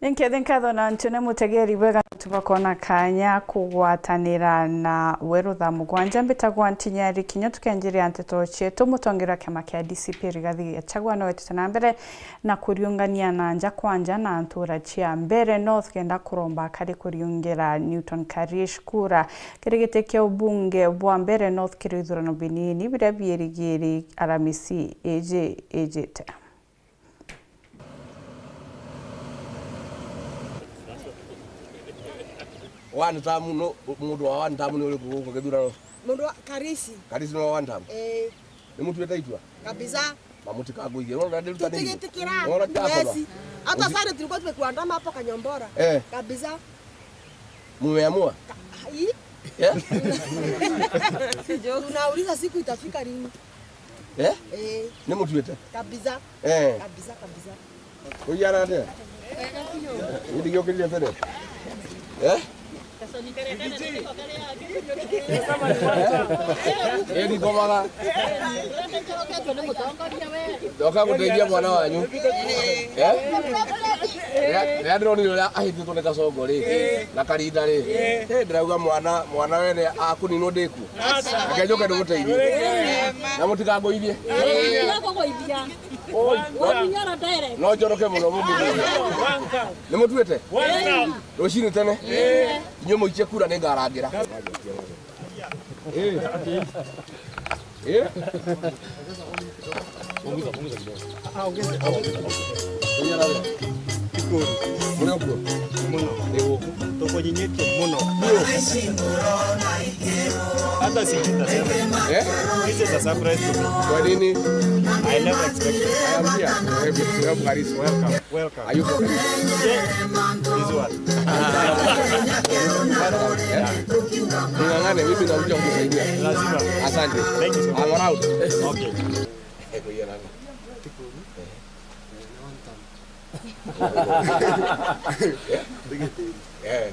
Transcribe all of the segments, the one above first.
Nkethe na ntune mutegeri wega tubakona kanya kugwatanira na weru thaa mugwanja mbitagwa ntinyari kinyo tukenjiria nteto cietu mutongira kiama kia DCP Rigathi Gachagua no wetete na mbere na kuriungania na nja kwanja na ntura chia mbere North kenda kuromba kari kuriungira Newton Karish kura kiri gite kia ubunge bwa mbere North kiri ithurano binini biria bierigiri Aramisi eje ejete. One time no mundu wa one time ni uriku guku githurano mundu Karisi Karisi no one time eh ni mutuete itua kabisa mamutikagwithie no ndirutaniire tutigitikiraa hata sare tulikuwa tumekuandama hapo Kanyombora eh. Kabisa mumeamua tunauliza siku itafika lini eh eh ni mutuete kabisa eh kabisa kabisa kuyara atia ndigiokirie tene eh Eri komaga ndoka guteithia mwana wanyu eh rĩrĩa ndĩronire ũrĩa ahĩtĩtwo nĩ Kasongo rĩ na Karinda rĩ ndĩrauga mwana wene akũninwo ndĩkuo reke njũke ndĩmũteithie na mũtikangũithie no njoroke mũno mũngĩngũithia nĩ mũtuĩte rũcinĩ tene inyuĩ mũikie kura nĩ ngarangĩra Hata sijitasema. This is a surprise to me. Kwa nini? I never expected. I am here. Welcome. Welcome. Are you from Yeah. This one. Ngangane mimi nakuja kukusaidia. Lazima. Asante. Thank you so much. I'm around. Okay. Eh.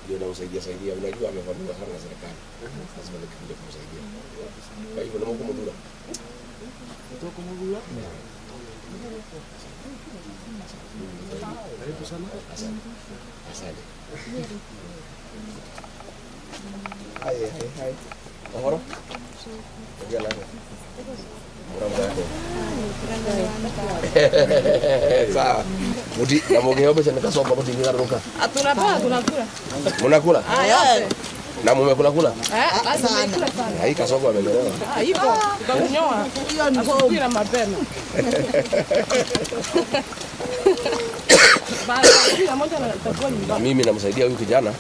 Ndio nausaidia saidia, unajua amevamiwa sana na serikali. Lazima nikuje kumsaidia. Kwa hivyo na Mungu mdura. Kutoka Mugula. Karibu sana. Asante. Asante. Hai hai hai. Ohoro. Ndio la. Sawa. Muti na mugeo mbeca nikasonga muti ngigaruka. Atunapaa tunakula. Munakula? Ah, yote. Na mumekula kula? Eh, lazima ikula sana. Hii Kasongo amenyoa. Ah, hivyo tukakunyoa. Hiyo ni asubuhi na mapema. Baada moja na itakuwa nyumbani. Mimi namsaidia huyu kijana.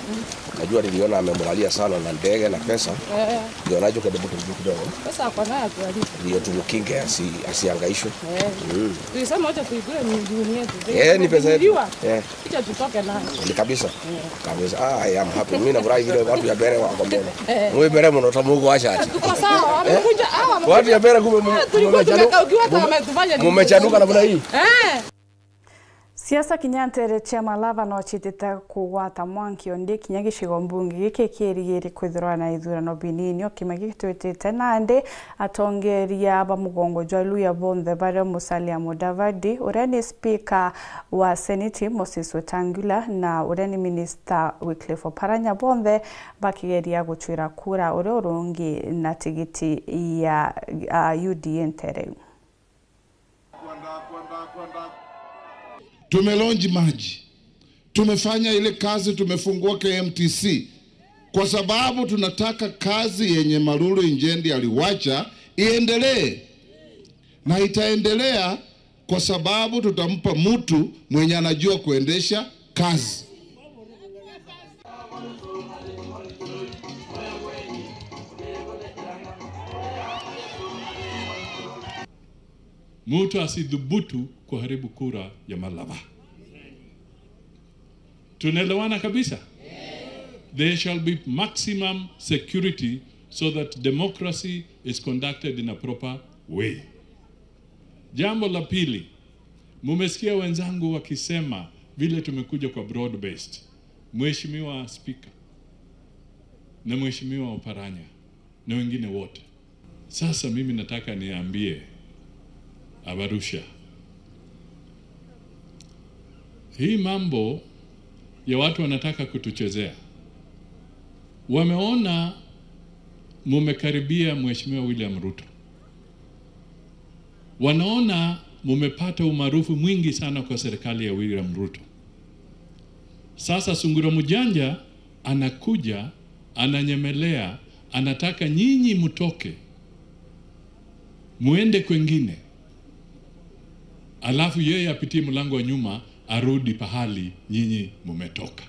Najua niliona amemlalia sana na ndege na pesa. Ndio nacho kidogo kidogo. Pesa kwa nayo tualipe. Ndio tumkinge asihangaishwe. Tulisema acha tuikule ni yetu. Eh, ni pesa yetu. Eh. Acha tutoke nayo. Ni kabisa. Kabisa. Ah, I am happy. Mimi nafurahi vile watu ya mbele wako mbele. Mwe mbele mnaota acha acha. Tuko sawa. Wamekuja hawa. Watu ya mbele kumbe mumechanuka namna hii. Eh. Siasa kinyantere chia Malava no chitete kugwata mwankio ndi kinya gicigo mbunge giki kierigiri kwithirwa na ithurano binini okima gitwitite nandi atongeria ba mugongo jwa Luya bonthe baria Musalia Mudavadi uria ni speaker wa Senate Moses Wetangula na uria ni minister Wycliffe Oparanya bonthe bakigeria guchwira kura uria urungi na tigiti ya UDA ntere. Tumelonji maji, tumefanya ile kazi, tumefungua KMTC kwa sababu tunataka kazi yenye Malulu Injendi aliwacha iendelee, na itaendelea kwa sababu tutampa mtu mwenye anajua kuendesha kazi. Mtu asidhubutu kuharibu kura ya Malava. Tunaelewana kabisa? There shall be maximum security so that democracy is conducted in a proper way. Jambo la pili, mumesikia wenzangu wakisema vile tumekuja kwa broad based. Mheshimiwa Speaker na Mheshimiwa Oparanya na wengine wote. Sasa mimi nataka niambie Abarusha, Hii mambo ya watu wanataka kutuchezea. Wameona mumekaribia Mheshimiwa William Ruto. Wanaona mumepata umaarufu mwingi sana kwa serikali ya William Ruto. Sasa sungura mjanja anakuja, ananyemelea, anataka nyinyi mtoke, muende kwengine, alafu yeye apitie mlango wa nyuma arudi pahali nyinyi mumetoka.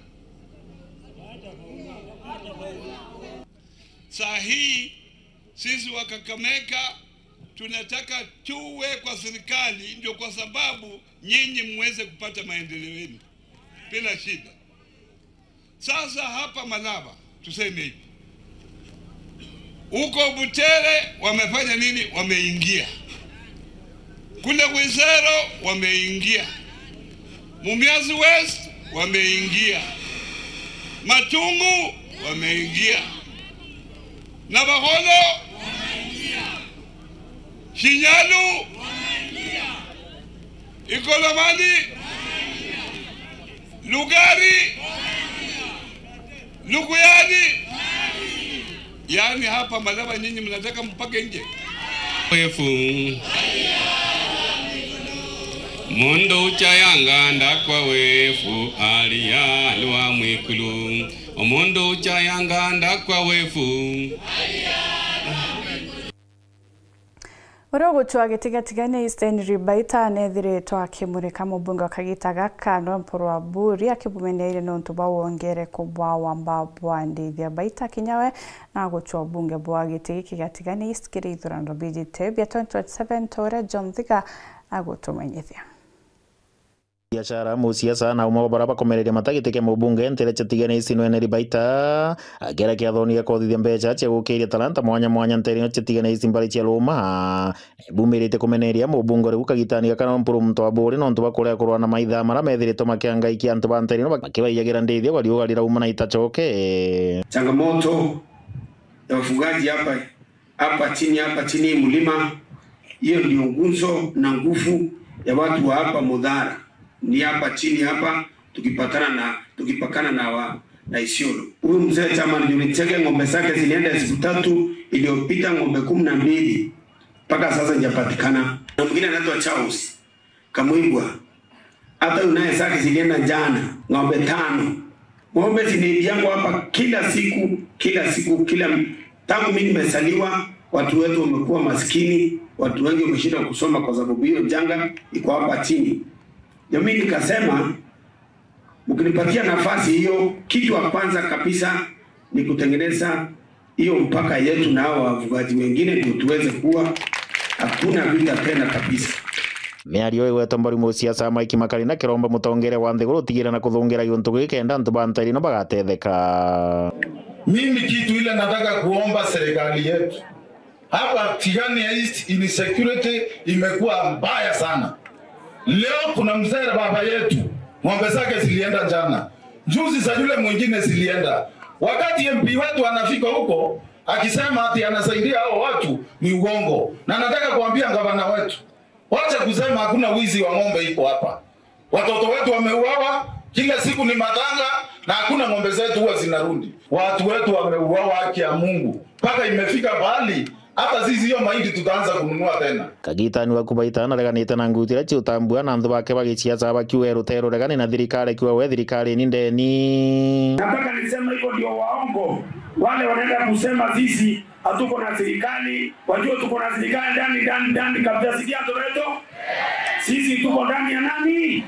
Saa hii sisi wa Kakamega tunataka tuwe kwa serikali, ndio kwa sababu nyinyi muweze kupata maendeleo yenu bila shida. Sasa hapa Malava tuseme hivi, huko Butere wamefanya nini? Wameingia kule Khwisero, wameingia Mumias West, wameingia Matungu, wameingia Navakholo, wameingia Shinyalu, wameingia Ikolomani, wameingia Lugari, wameingia Luguyani. Yaani hapa Malava nyinyi mnataka mpake nje. Mundu chayanga ndakwa wefu aliyalwa mwikulu. Omundu chayanga ndakwa wefu. Urogutua gitigatigane Eastern Ribaita nethiritwo akimurika mubunge wa Kagita gaka Mpuru wa Buri akibumeneire nontu bwa wongereko bwa wamba bwa ndithia Baita kinyawe na gutua bunge bwa giti giki gatigane East kiri ithurano bijite bya 2027 tore John Thiga agutumenyithia. Biashara musiasa na umwe bara bakomereria matagitike mubunge ntere chatigane isi nwene Ribaita agera kiathonia kothithia mbeca cia gukiria talanta mwanya mwanya ntere chatigane isi mbari cia luma bumirite kumeneria mubunge riu kagitani kana Mpuru muntu wa Buri nontu bakurea kurwa na maitha mara methiritwo makiangaikia antu ba ntere makibaiyagĩra ndithia gwa rirauma na itachoke. Changamoto ya wafugaji hapa chini mlima, hiyo ndio nguzo na nguvu ya watu wa hapa Mudhara. Ni hapa chini hapa tukipakana na Isiolo. Huyu mzee chama nilicheke ng'ombe zake zilienda siku 3 iliyopita, ng'ombe 12 mpaka sasa hajapatikana. Na mwingine anaitwa Charles Kamwibwa, hata unaye zake zilienda jana ng'ombe 5. Ng'ombe zinaingia hapa kila siku tangu mimi nimezaliwa. Watu wetu wamekuwa maskini, watu wengi wameshindwa kusoma kwa sababu hiyo janga iko hapa chini. Jamii nikasema mkinipatia nafasi hiyo, kitu ya kwanza kabisa ni kutengeneza hiyo mpaka yetu na hao wafugaji wengine, ndio tuweze kuwa hakuna vita tena kabisa. Mĩario ĩgwetwo mbaru mũciaca Mike Makari na kĩromba mũtongoria wa nthĩ gũtigĩra na kũthũngĩra gĩũntũ gĩkĩ antu ba ntarino bagatetheka. Mimi kitu ile nataka kuomba serikali yetu hapa Tigania East, insecurity imekuwa mbaya sana. Leo kuna mzee baba yetu ng'ombe zake zilienda jana, juzi za yule mwingine zilienda. Wakati MP wetu anafika huko akisema ati anasaidia hao watu, ni uongo. Na nataka kuambia gavana wetu, wacha kusema hakuna wizi wa ng'ombe iko hapa. Watoto wetu wameuawa kila siku ni matanga, na hakuna ng'ombe zetu huwa zinarudi. Watu wetu wameuawa, haki ya Mungu, mpaka imefika bali hata sisi hiyo mahindi tutaanza kununua tena. Kagitani wa kubaita na reganite na ngutira chiutambua na andu bake bagiciaca bakiuga rutero regani na thirikari kiuga we thirikari ni ndeni. Nataka nisema hivyo ndio waongo wale wanaenda kusema sisi hatuko na serikali, wajua tuko na serikali ndani ndani kabisa. Sisi hatureto, sisi tuko ndani ya nani?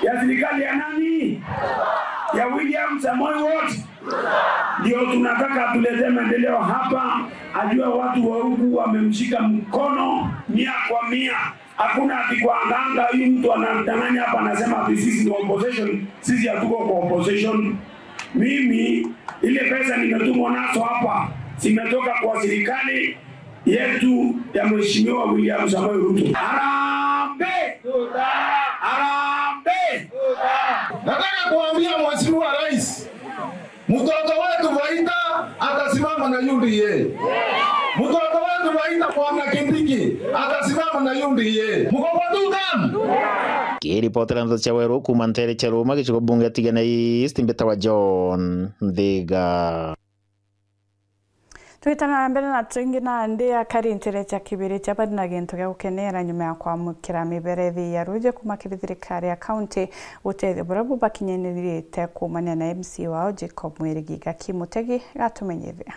Ya serikali ya nani? Ya William Samoei what? Ndio tunataka tulete maendeleo hapa, ajue watu wa huku wamemshika mkono 100 kwa 100. Hakuna ati kwa anganga huyu mtu anadanganya hapa anasema ati sisi ni opposition. Sisi hatuko kwa opposition. Mimi ile pesa nimetumwa nazo hapa zimetoka kwa serikali yetu ya Mheshimiwa William Samoei Ruto. Harambee! Harambee! Nataka kuambia Mheshimiwa Rais, mtoto wetu Waita atasimama na UDA. Mtoto wetu Waita Bwana Kindiki atasimama tutam na UDA. Muko kwa tutam? Kiripotera nzo cha weru kuma ntere cha Ruma gichigo bunge tigana East mbeta wa John Nthiga. Twitana mbere na twingi na ndi akari ntere cha kibiri cha bari na gintu gya gukenera nyuma ya kwamukira miberethi ya ruje kuma kiri thirikari ya county utethio buria bubakinyanirite kumania na MC wao Jacob Mwirigi Gakimutegi gatumenyithia.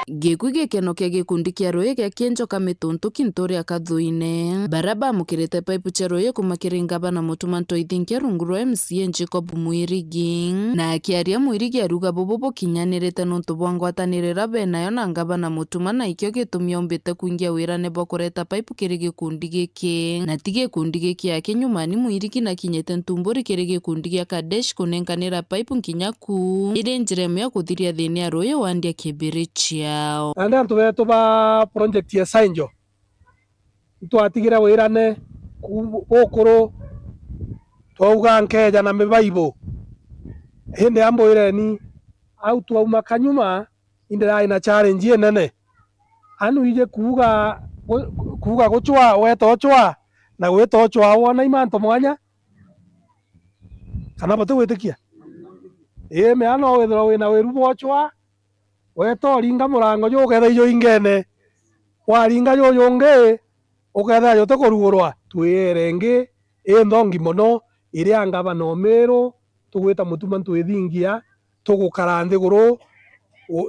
Gĩkui gĩkeno kĩa gĩkundi kĩa rũĩ gĩa kĩenjoka mĩtũntũ kĩntũrĩa kathuine baraba amũkĩrĩte paipu cha rũĩ kuma kĩrĩ ngavana Mutuma Ntoithinkia rungu rwa MCA Jacob Mwirigi na akĩaria Mwirigi aruga bũbũ bũkinyanĩrĩte nũntũ bwa ngwatanĩrĩra benayo na ngavana Mutuma na ikĩo gĩtũmi ombĩte kuingia wĩra bwa kũreta paipu kĩrĩ gĩkundi gĩkĩ na ti gĩkundi gĩkĩ ake nyumani Mwirigi na kinyĩte ntumbũri kĩrĩ gĩkundi gĩa Kadesh kũnenganĩra paipu nginya ku ĩrĩ njĩra ĩmwe ya kũthiria thĩna ya rũĩ wandia kĩbĩrĩchia. Ande antu betu ba project ya Sainjo twatigira wirane gukuru twauga nkeja na mibaibo hindi ambwireni au twauma kanyuma indira ina challenge enene anu ije kuga kuga guchwa wetochwa na gwetochwa wona imanto mwanya kana bote gwitikia ii meano withira wina wiru bwochwa weto ringa murango jo uketha ijo ingene waringa jo yonge uketha jo tukurugurwa twire ngi inthongi muno iria ngavana Meru tugwita Mutuma Ntwithingia tugukara nthiguru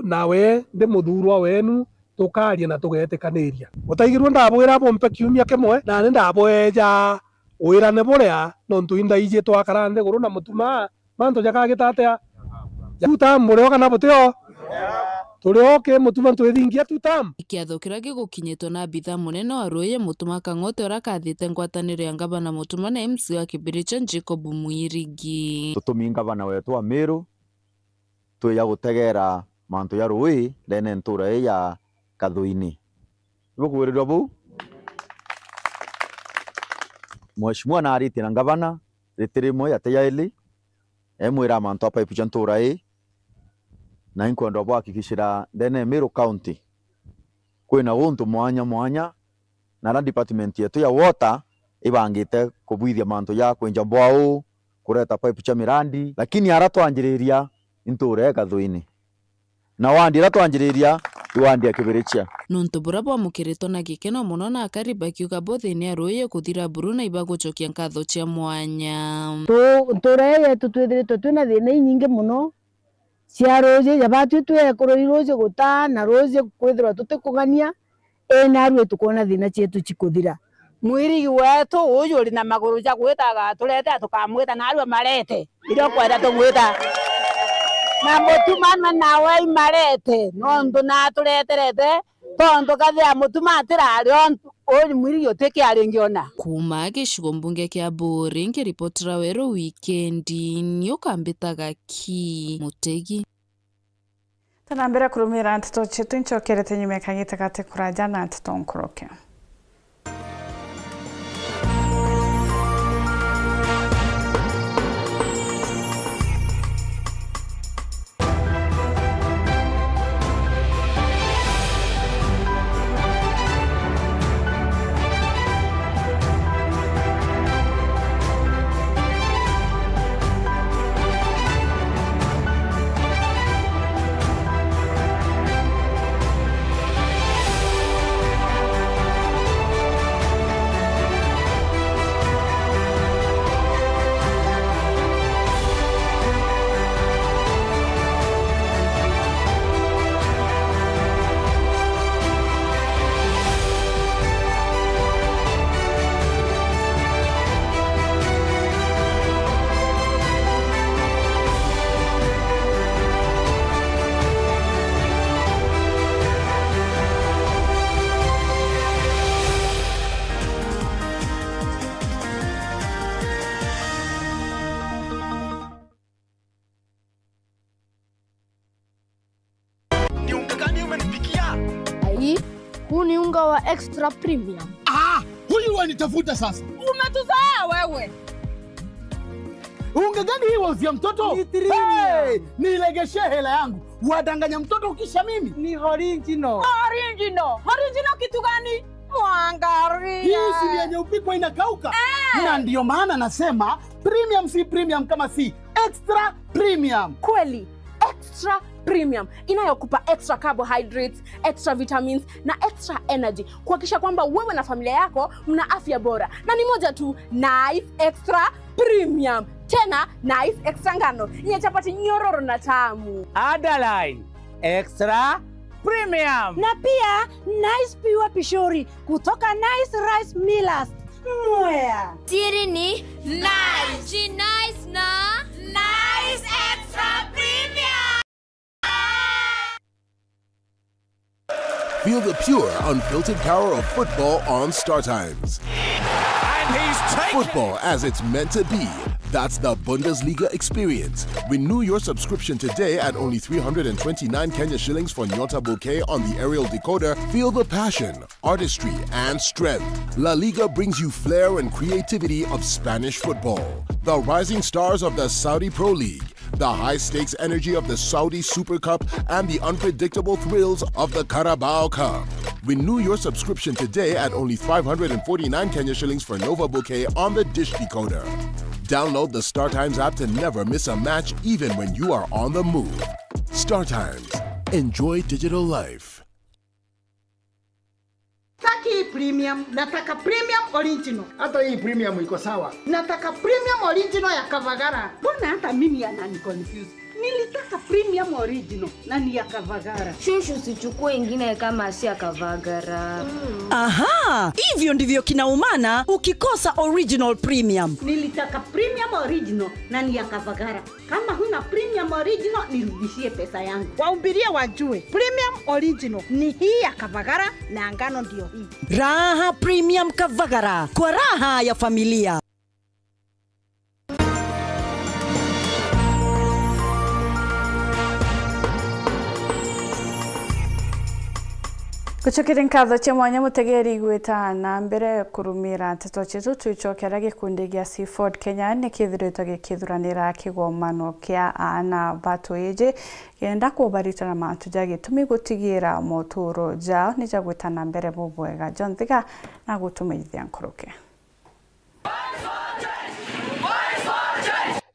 nawe ndi muthurwa wenu tukaria na tugetikaniria utaigirwo ndabwira bompe kiumia kimwe na ni ndabweja wirane buria nontu indaije twakara nthiguru na Mutuma mantu jakagita tutam murio kana butio turioke Mutuma Ntwithingia tutam Kĩatho kĩrĩa gĩgũkinyĩtwo na abithaa mũnene wa rũĩ Mutuma Kang'ote ũrĩa akathĩte ngwatanĩro ya ngavana Mutuma na MC wa Kĩbĩrĩcha Jacob Mwirigi. Tũtũmi ngavana wetu wa Meru twĩya gũtegera mantu ya rũĩ rene ntũra ĩ ya Kathuini nĩbũkwĩrĩrwo bou mheshimiwa naarĩtie na ngavana rĩtĩ rĩmwe ateya ĩlĩ emwĩra mantu a pipe cia ntũra ĩ na inkwenda bwahakikishira ndene Meru County kwina guntu mwanya mwanya na ra department yetu ya water ibangite kubwithia mantu ya kwenja mbwau kureta pipe cha mirandi lakini ara twanjiriria inture Kathuini na wandi ara twanjiriria iwandia kibirichia nontu buria bwamukiritwo na gikeno muno na akari bakiuga bothini ya rũĩ kuthira mburu na ibagucokia nkatho cia mwanya ntura yetu twithiritwe twina thina inyingi muno cia rũĩ jabatu twekorwo rũĩ guta na rũĩ kwithirwa tutikugania ina rũĩ tukona thina cietu cikuthira Mwirigi wetu uyu uri na maguru ja gwitaga turete tukamwita na arua marete irio kwenda tumwita na Mutuma nawe imarete nondu na tureterete tondu kathia Mutuma atirario uyu Mwirigi utike aringiona kuma gĩcigo mbunge kĩa Bũũri ngĩribotera Werũ Wikendi nĩũkambĩtaga ki Mutegi. Tanambere kurumira nteto chetu nchokerete nyuma kagita kate kuraja na nteto nkoroke. Huu ni unga wa extra premium. Ah, huyu wanitafuta sasa. Umetuzaa wewe. Unga gani hii wauzia mtoto? Hey, nilegeshe hela yangu. Wadanganya mtoto ukisha mimi? Ni original. Original. Original kitu gani? Mwangaria. Hii si yenye upikwa inakauka. Na ndio maana nasema premium si premium kama si extra premium. Kweli, extra premium inayokupa extra carbohydrates, extra vitamins na extra energy kuhakikisha kwamba wewe na familia yako mna afya bora. Na ni moja tu, Nice Extra Premium. Tena Nice Extra ngano yenye chapati nyororo na tamu. Adeline Extra Premium. Na pia Nice Pure Pishori kutoka Nice Rice Millers. Mwea. Siri ni Nice. Nice na Nice Extra Premium. Feel the pure, unfiltered power of football on Star Times. And he's taken football as it's meant to be. That's the Bundesliga experience. Renew your subscription today at only 329 Kenya shillings for Nyota Bouquet on the aerial decoder. Feel the passion, artistry, and strength. La Liga brings you flair and creativity of Spanish football. The rising stars of the Saudi Pro League, the high-stakes energy of the Saudi Super Cup, and the unpredictable thrills of the Carabao Cup. Renew your subscription today at only 549 Kenya shillings for Nova Bouquet on the Dish Decoder. Download the Star Times app to never miss a match, even when you are on the move. Star Times. Enjoy digital life. Taki premium, nataka premium original. Hata hii premium iko sawa. Nataka premium original ya Kavagara. Mbona hata mimi anani confuse? Nilitaka premium original na ni ya Kavagara. Shushu, usichukue ingine kama si ya Kavagara. Aha, hivyo ndivyo kinaumana ukikosa original premium. Nilitaka premium original na ni ya Kavagara. Kama huna premium original, nirudishie pesa yangu. Waumbirie wajue, premium original ni hii ya Kavagara na ngano ndio hii. Raha Premium Kavagara, kwa raha ya familia. Gucukire nkatho cia mwanya mutegeri gwita na mbere kurumira nteto citu tuicokera gikundi gia Seaford Kenya ni kithiritwo gikithuranira kigomano kia ana batu iji genda kubaritana mantu ja gitumi gutigira muturo jao ni ja gwita na mbere bubwega John Thiga na gutumithia nkuruke.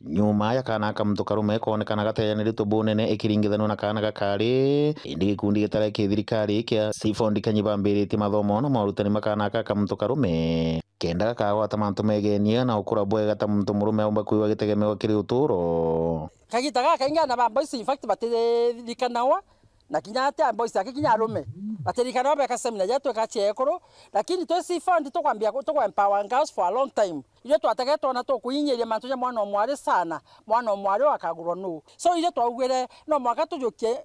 Nyuma ya kana ka muntu karume konekana gateanĩrĩtwo mbũ nene ĩkĩringithanio na kana gakari ĩndĩ gĩkundi gĩtarĩ kĩ thirikari kĩa Seaford Kenya bambĩrĩtie mathomo na morutani makana ka muntu karume kenda gakagwata mantu megenia na ũkũra bwega ta muntu mũrũme aumba kwigua gĩtegemewa kĩrĩ ũtũũro. Kagita gaka ingana ba boys in fact batirikanawa na kinya ate boys ake kinya arume batirikanawa beka seminar yatwe kachiekoro, lakini twe Seaford tukwambia tukwa empower girls for a long time ile twatagetwo na tukuinyeria mantu ya mwana omwari sana mwana omwari wakagurwo nu so ile twaugire no mwaka tujukie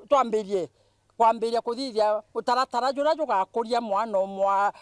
twambirie kwambiria kuthithia utaratara jura jugakuria mwana omwa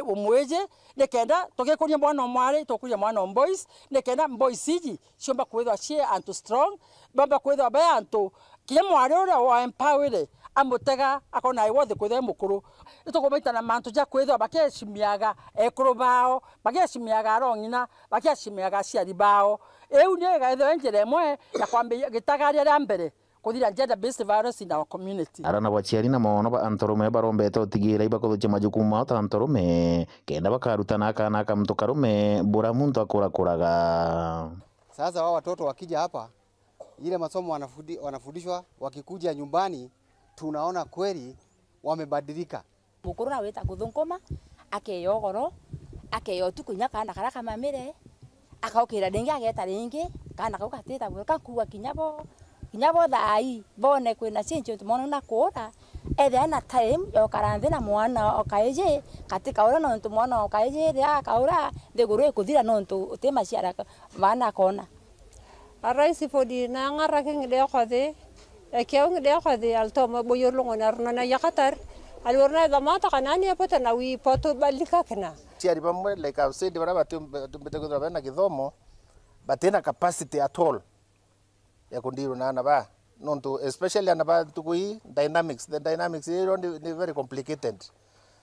omweje nikenda tugikuria mwana omwari tukuria mwana omboys nikenda boys iji ciomba kwithwa cie antu strong bamba kwithwa be antu kinya mwari uria wa empower amutega akona iwothe kwithwa mukuru nitukumaitana mantu ja kwithwa bakiecimiaga ekuru bao bakiecimiaga arong'ina bakiecimiaga aciari bao iu nio igaithwa njira imwe ya kwambiria gitagaria ria mbere kuthira gender based violence in our community. Arana baciari na mono ba antorume barombete utigira ibakuthukia majukumu mao ta antorume kenda bakarutana kana ka muntu karume bura muntu akurakuraga. Sasa wao watoto wakija hapa ile masomo wanafundishwa, wakikuja nyumbani tunaona kweli wamebadilika. Mukuru na weta guthunkuma akeyogoro akeyotukunya kana kara kamamire akaukira ringi ageta ringi kana kau gatita gwika kuwa kinyabo kinyabo thai bone kwina chincho tumono na kura ethe na time yokaranthi na mwana okaije katika ura no ntu mwana okaije ria kaura thiguru ikuthira no ntu utima ciara mana kona Arai fodi na ngara ke ngide khodi ke ngide khodi alto mo boyor longo na rna ya qatar alworna da ma ta kanani apota na wi poto balika kana ciari bamwe like I've said bara batumbite kwithira bena githomo batina capacity at all ya kundiru na ba nontu especially ana ba tukui dynamics the dynamics here ni very complicated,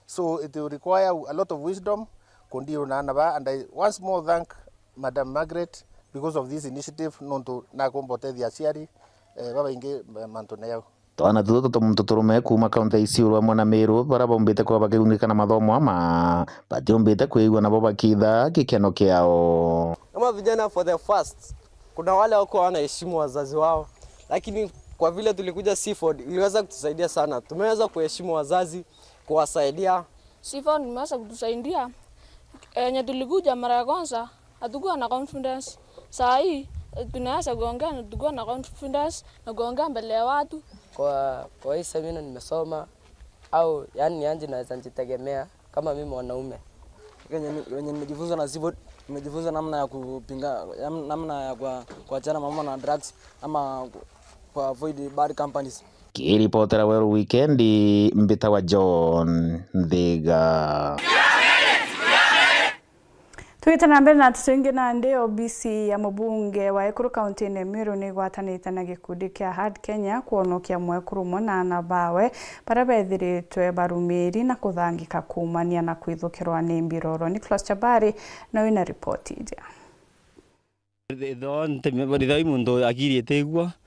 so it will require a lot of wisdom kundiru na ba. And I once more thank Madam Margaret Because of this initiative nontu nakumbotethia aciari babaingi mantu neo. Twana tutu tumuntu kuma kaunti Isiolo hamwe na Meru baria baumbite kwa bakigunika na mathomo ama batiumbite kwigua nabo bakitha gikeno kiao. Kama vijana for the first, kuna wale wako wanaheshimu wazazi wao, lakini kwa vile tulikuja Seafood iliweza kutusaidia sana. Tumeweza kuheshimu wazazi, kuwasaidia. Seafood imeweza kutusaidia. Yenye tulikuja mara ya kwanza hatukuwa na confidence. Saa hii tunaweza kuongea na tukuwa na confidence na kuongea mbele ya watu. Kwa hii semina nimesoma au yani nianje naweza nijitegemea kama mimi mwanaume. Wenye nimejifunza na Seafood, nimejifunza namna ya kupinga, namna ya kuachana mambo na drugs ama ku avoid bad companies. Kiripotera Weru Wikendi mbita wa John Ndhiga. Tuite na mbere na tucingi na ndi obisi ya mubunge wa Ekuru kaunti ne Meru ni gwatanite na gikundi kia Hard Kenya kuonokia mwekuru muna na bawe baria bethiritwe barumiri na kuthangika kumania na kwithukirwa ni mbiroro. Nicholas Chabari na wina ripoti ija.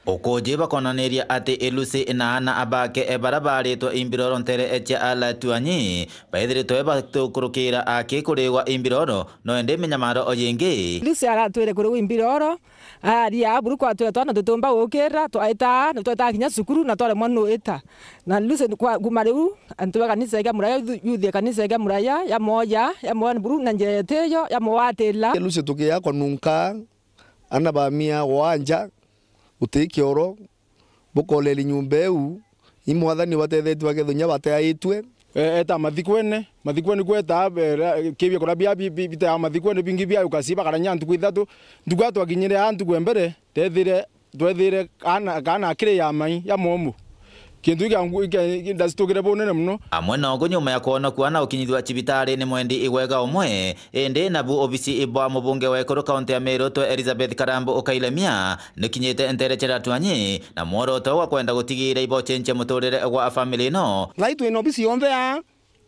Ukunji bakonaniria ati Elusi na abake ebara baritwo imbiroro ntere etia alatuanyi baithiritwe batukurukira aki kurigwa imbiroro no ende minyamaro oyingi. Lucy aratwire kurigwa imbiroro aria buru kwatwire twana tutumba gukira twaita na twaita kinya cukuru na twaremwo nuita na Lucy kuma riu antu ba kanisa ya muraya yuthie kanisa ya muraya ya moya ya moya buru na njira teyo ya mwatila. Lucy tukiyakwa nunka ana bamia wanja utikioro bukoleli nyumbeu imwathani watethetwe agethunya bateaitwe eta mathikwene mathikwene kweta kibia kora bia bita mathikwene bingi bia ukasiba karanya ntuku ithatu ntuku atwakinyire antu kwembere tethire twethire kana kana akire ya mai ya momu kindu gya ndacitugire bunene muno. Amwe no nyuma ya kuona kuana ukinyithwa cibitari ni mwendi igwega umwe indi nabu obisi ibwa mubunge wa Ekuru kaunti ya Meru twe Elizabeth Karambo ukailemia nikinyite ntere cheratwanyi na mworoto wa kwenda gutigira ibo chenche muturire gwa family no thaitu ino obisi yonthe ya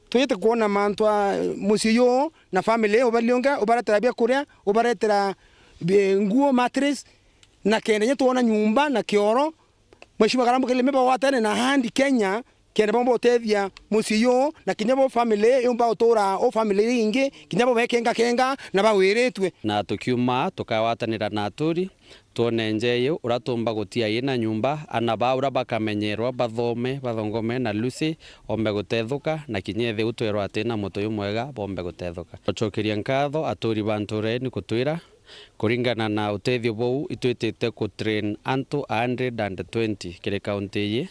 twite kuona mantwa muciyo na family ubalionga ubaretera bia kuria ubaretera nguo mattress na kende tuona nyumba na kioro. Mheshimiwa Karambo kile watene na Handi Kenya kende bombo utethia muciyo na kinya bo family yumba utura o family ingi kinya bo bekenga kenga na bawiritwe na tukiuma tukawatanira na aturi tuone njeyo uratumba gutia ina nyumba ana baura bakamenyerwa bathome bathongome na Lucy ombe gutethuka na kinyethe utwerwa ati na mutuyu mwega bombe gutethuka ucokeria nkatho aturi banture ni kutwira kuringana na utethio bou itwitite ku train antu 120 kiri kaunti yi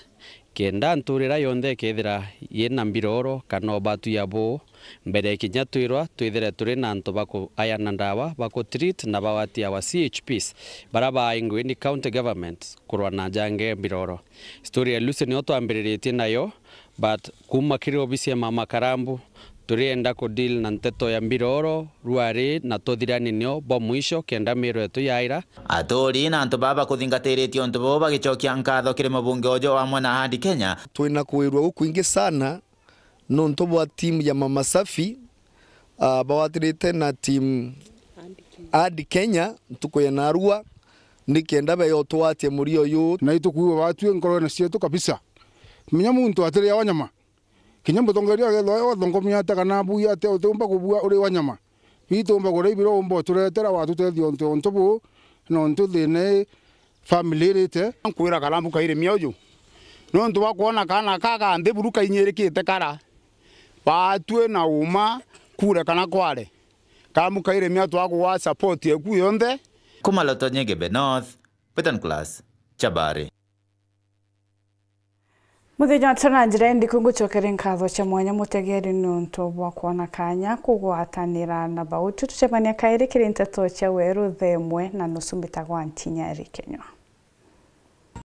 kenda nturira yonthe kethira yina mbiroro kana batu ya bo mbere kinya twirwa twithire turi na antu baku ayana ndawa baku treat na bawatia wa CHPs baraba ingwe ni county government kurwa na jange mbiroro. Story ya Lucy ni twambiriritie nayo but kuma kiri obisi ya mama Karambu turienda ku deal na nteto ya mbiroro ruari na tuthirani nio bo mwisho kenda miro yetu yaira. Aturi na antu baba kuthingatiritie untu bo bagicokia nkatho kiri mubunge ojo wa mwena Handi Kenya. Twina kwirwa gukwingi sana nontu bwa team ya Mama Safi bawatirite na team Handi Kenya tukuya narua nikenda beyo twatie muri uyu na itukuwa watu ngoro na cietu kabisa menya muntu atiri wanyama kinya mutongoria agethwa othongomia ate kana mbuya ate utumba kubua uri wanyama bitumba kuri ibiro umbo turetera watu tethio onto onto no ntu thine family rite nkwira Karambu kaire mioju no ntu wakuona kana kaga nthi buru kainyirikite kara batue na uma kure kana kware Karambu kaire mia twakuwa support eku yonthe. Kumaloto Nyegebe North, Petan Class, Chabari. Muthenya tuna njira ndiku ngucokere nkatho cia mwanya mutegeri nuntu bwa kuona kanya kugwatanira na bautu tucemania kairi kiri nteto cia weru themwe na nusu mbitagwa Ntinya Eric Kenywa.